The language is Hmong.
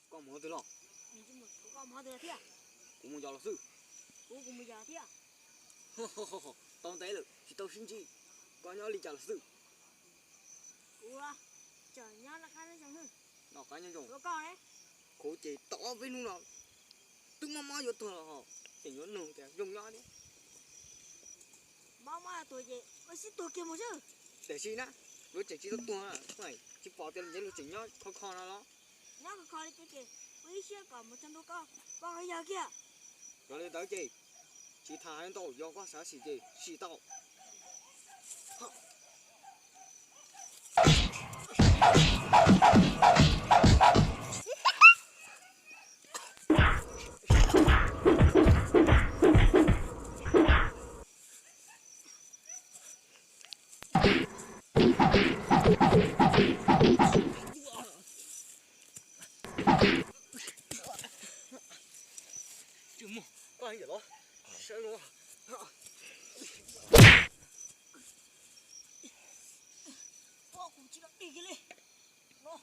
Koj mus twg los? Kuv mus yos los xwb. Tau ntev lawm tsis tau sib ntsib, koj nyob li cas los xwb? Noj qab nyob zoo. Kuv ces tau ob peb hnub no twb mob mob yuav tuag los ho tseem yuav nug tias zoo nyob thiab. Tiam sis na, luag tseem tsis tau tuag, tsis pom tias ntev luag tseem nyob khov kho no los. Yog li ntawd ces tsis tham hais ntau, yog koj xav sim ces sim tau. Tsis muaj, koj los saib los. Kuv tsis los dig kiag li no.